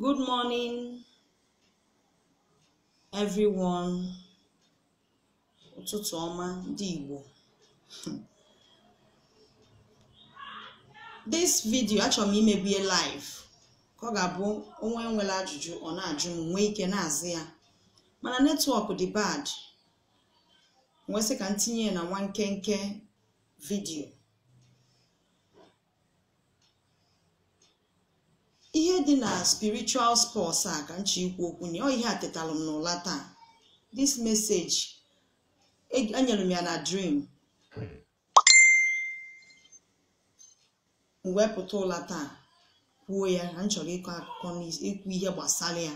Good morning, everyone. Ụtụtụ ọma ndị Igbo. This video achọrọ m imebie live ka ọ ga-abụ onwe nwere ajụjụ ọ na-ajụ m nwee ike na-azị ya, mana network dị bad, nwee sị ka m tinye ya na nwa nkenke video. Ihe dị na spiritual sports a ka m chọ ikwu okwu na ọ ihe a tetalụ m n'ụla taa. This message enyere m ya na dream. M wee pụta ụla taa kwuo ya na m chọrọ ịkọ akụkọ ikwu ihe gbasara ya.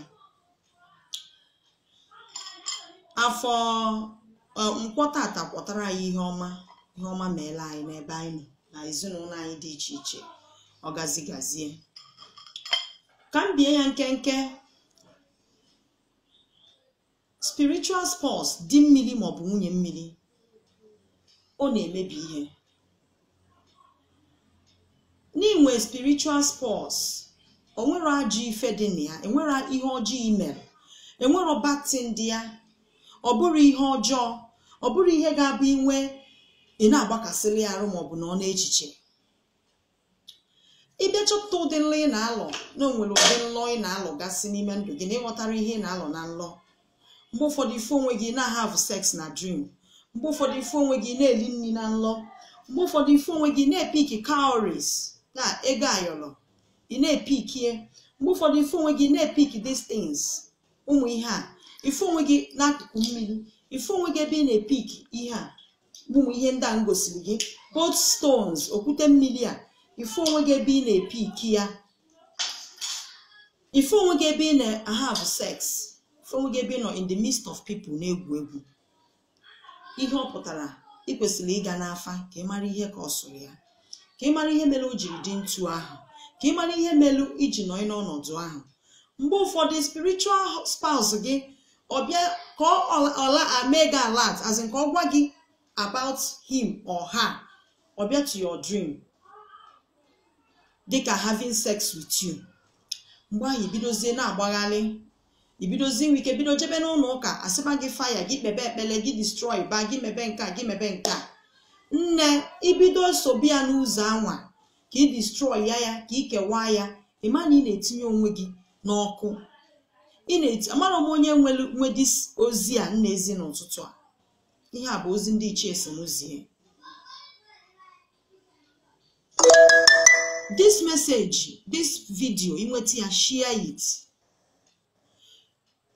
Afọ nkwọ tata kwọtara anyị ihe ọma, ihe ọma meela anyị n'ebe anyị nọ na ezinụlọ anyị dị iche iche, ọ gazigazie. Ka m bie ya nkenke, spiritual sports, di mmiri maọbụ nwunye mmiri, ọ na-emebi ihe. N'inwe spiritual sports, o nwere ajọ ife dị na ya, enwere ihe ọjọọ imere, enwere batin dị ya, ọ bụrụ ihe ọjọọ, ọ bụrụ ihe ga-abụ inwe ị na-agbakasịrị ya arụ maọbụ na ọ na-echiche. Ịbịa chọpụta ụdị nlọ ị na-alọ, na o nwere ụdị nlọ ị na-alọ gasị n'ime ndụ gị na ịghọtara ihe ị na-alọ na nlọ. Mgbe ụfọdụ ife onwe gị na-have sex na dream, mgbe ụfọdụ ife onwe gị na-eli nri na nlọ, mgbe ụfọdụ ife onwe gị na-epiki cowries na ego ayọrọ ị na-epikie, mgbe ụfọdụ ife onwe gị na-epiki these things, ụmụ ihe a, ife onwe gị n'akụkụ mmiri, ife onwe gị ebe ị na-epiki ihe a, ụmụ ihe ndị a m gosiri gị, both stones, okwute mmiri a, ife onwe gị ebe ị na-epiki ya, ife onwe gị ebe ị na-have sex, ife onwe gị ebe ị nọ in the midst of people na-egwu egwu. Ihe ọ pụtara, ị kwesịrị ịga n'afa ka ị mara ihe ka ọ sụrụ ya, ka ị mara ihe mere o jiri dị ntu ahụ, ka ị mara ihe mere iji nọ n'ọnọdụ ahụ. Mgbe ụfọdụ spiritual spouse gị ọbịa ka ọla mee gị alert, as in ka ọ gwa gị about him or her, ọbịa to your dream dịka having sex with you. Mgbe ahụ ibidozie na-agbagharị, ibidozie inwe ike bido jebe n'ụlọ ụka, asịba gị fire, gị kpebe ekpele, gị destroy ba, gị mebe nke a, gị mebe nke a. Nne, ibido sobi ya n'ụzọ anwa ka ị destroy ya ya, ka ị kewaa ya, ị ma na ị na-etinye onwe gị n'ọkụ. Amara m onye nwe dis ozi a nna ezi n'ụtụtụ a. Ihe a bụ ozi ndị ichie si m zie. This message, this video, inweta ya, share it.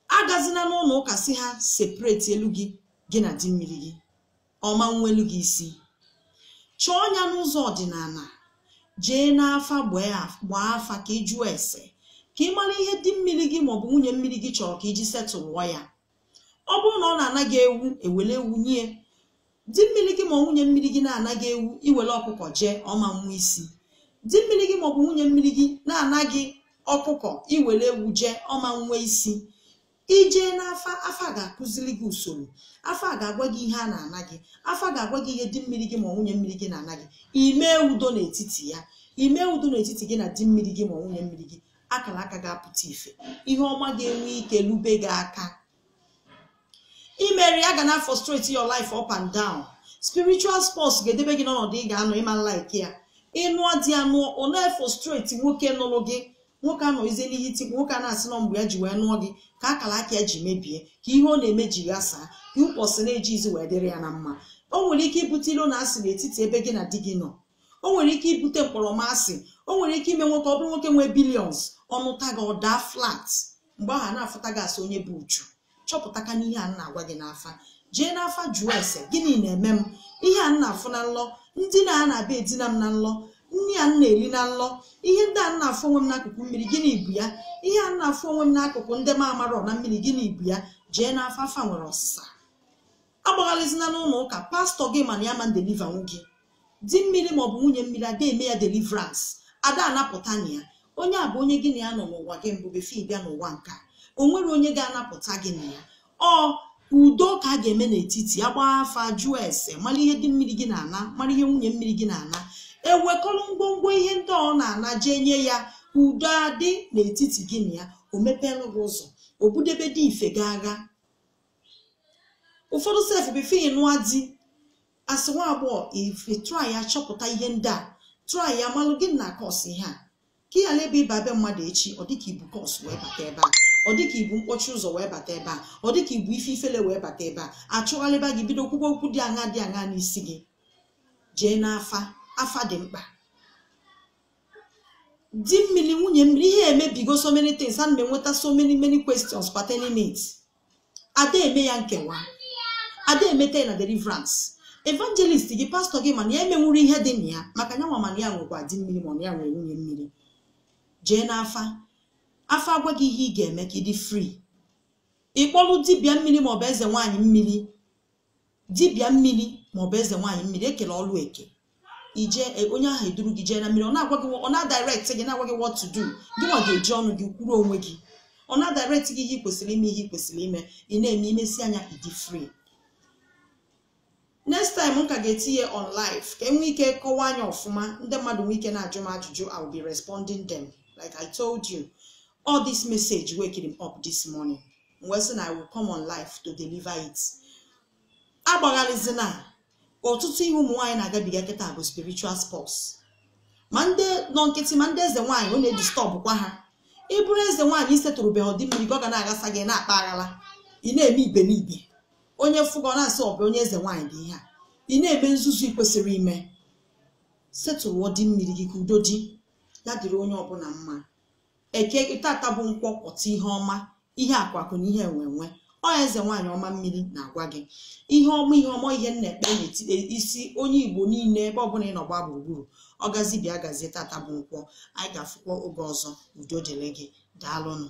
Agazina n'ụlọ ụka si ha separate elu gị, gị na di mmiri gị, ọma nwelu gị isi. Chọọ ya n'ụzọ ọdịnala, jee n'afa gbaa afa ka ị jụọ ese, ka ị mara ihe di mmiri gị maọbụ nwunye mmiri gị chọrọ ka iji setụlụọ ya. Ọ bụrụ na ọ na-anaghị ewu, ewele ewu nye di mmiri gị ma nwunye mmiri gị na-anaghị ewu, iwele ọkụkọ jee, ọma nwa isi. Di mmiri gị maọbụ nwunye mmiri gị na-anaghị ọkụkọ, iwere ewu jee, ọma nwe isi. Ijee n'afa, afa ga-akụziri gị usoro, afa ga-agwa gị ihe a na-ana gị, afa ga-agwa gị ihe di mmiri gị ma nwunye mmiri gị na-ana gị. Ime udo n'etiti ya, ime udo n'etiti gị na di mmiri gị ma nwunye mmiri gị, akara aka ga-apụta ife, ihe ọma ga-enwe ike lube gị aka. Imeri ya ga na frustrate your life up and down. Spiritual sports ga-edebe gị n'ọnọdụ ị ga-anọ ịma like ya. Ịnụọ di ya nụọ, ọ na-efrustrate nwoke nụrụ gị, nwoke anọizie n'ihe iti, nwoke a na-asị na mgbe ya ji wee nụọ gị ka akara aka ya ji mebie, ka ihe ọ na-eme ji ghasaa, ka ụbọchị na-eji izi wee dịrị ya na mma. O nwere ike ibute ilo na asị n'etiti ebe gị na di gị nọ, o nwere ike ibute mkpọrọmasị, o nwere ike ime nwoke ọ bụrụ nwoke nwee billions, ọnụta gị ọ daa flat. Mgbe ahụ a na-afụta gị asị onye bụ uchu. Chọpụtaka n'ihe a na-agwa gị n'afa, jee n'afa jụọ ese, gịnị na-eme m, ihe a na-afụ na nlọ, ndị na-abịa edina m na nlọ, nri a na-eri na nlọ, ihe ndị a na-afụ onwe m n'akụkụ mmiri, gịnị bụ ya, ihe a na-afụ onwe m n'akụkụ ndị m amarọ na mmiri, gịnị bụ ya. Jee n'afa, afa nwere ọsịsa. Agbagharịzina n'ụlọ ụka, pastọ gị mana ya ma deliver gị. Di mmiri maọbụ nwunye mmiri ada eme ya deliverance, ada anapụta na ya. Onye a bụ onye gị na ya nọ n'ụwa gị mbụ befe ịbịa n'ụwa nke a, o nwere onye ga-anapụta gị na ya. Ọ udo ka a ga-eme n'etiti ya, gbaa afa jụọ ese, mara ihe di mmiri gị na-ana, mara ihe nwunye mmiri gị na-ana, ewekọrọ ngwongwo ihe ndị ọ na-ana jee nye ya. Udo adị n'etiti gị na ya, o mepeelụ gị ụzọ, o budebe dị ife gị agha. Ụfọdụ sef before ị nụa di, asị nwa agbọghọ ife try ya chọpụta ihe ndị a, try ya malụ gị na kọs ihe a, ka ị ghara ebe ịba be mmadụ echi, ọ dịka ibu kọs wee bata ebe a, ọ dịka ibu mkpọchi ụzọ wee bata ebe a, ọ dịka ibu ife ifele wee bata ebe a, achụgharịba gị bido kwukwe okwu dị aṅa dị aṅa n'isi gị. Jee n'afa, afa dị mkpa. Di mmiri, nwunye mmiri, ihe emebigo so many things, ana m enweta so many many questions pertaining it. Ada eme ya nkewa, ada emeta ya na deliverance. Evangelist gị, pastọ gị, mana ya emenwuru ihe dị na ya, maka nyanwa mana ya nwekwa di mmiri, mana ya nwere nwunye mmiri. Jee n'afa, afa agwa gị ihe ị ga-eme ka ị dị free. Ịkpọlụ dibịa mmiri maọbụ eze nwaanyị mmiri, dibịa mmiri maọbụ eze nwaanyị mmiri, ekele ọlụ eke, ije onye ahụ eduru gị jee na mmiri, ọ na-agwa gị, ọ na-direct gị, na-agwa gị what to do. Gị nwa ga-eji ọnụ gị kwuru onwe gị, ọ na-direct gị ihe ị kwesịrị ime, ihe ị kwesịrị ime, ị na-eme, imesi anya ịdị free. Next time m ka ga-etinye on live ka enwee ike kọwaa anya ọfụma, ndị mmadụ nwee ike na-ajụ m ajụjụ. I will be responding them like I told you. All this message waking him up this morning, wee sị na I will come on live to deliver it. Agbagharịzina. Ọtụtụ ihe ụmụ nwaanyị na-agabiga kịta bụ spiritual sports, ma ndị nọ nkịtị, ma ndị eze nwaanyị, ọ na-edistọbụkwa ha. Ị bụrụ eze nwaanyị isetụrụbeghị ọdị mmiri gị, ọ ga na-aghasa gị, na-akpa aghara, ị na-eme iberibe, onye fụga ọ na-asị ọ bụ onye eze nwaanyị dị ihe a, ị na-eme nzuzu ị kwesịrị ime. Setụrụ ọdị mmiri gị ka udo dị ya, dịrị onye ọbụla mma. Eke tata bụ nkwọ, pụta ihe ọma, ihe akwakụ na ihe enwenwe. Ọ eze nwaanyị ọma mmiri na-agwa gị ihe ọma, ihe ọma, ihe nna ekpe n'etiti isi onye Igbo niile ebe ọbụla ị nọ gbaa gburugburu. Ọ gazi bịa gazie. Tata bụ nkwọ, anyị ga-afụkwa oge ọzọ. Udo dịrị gị, daalụnụ.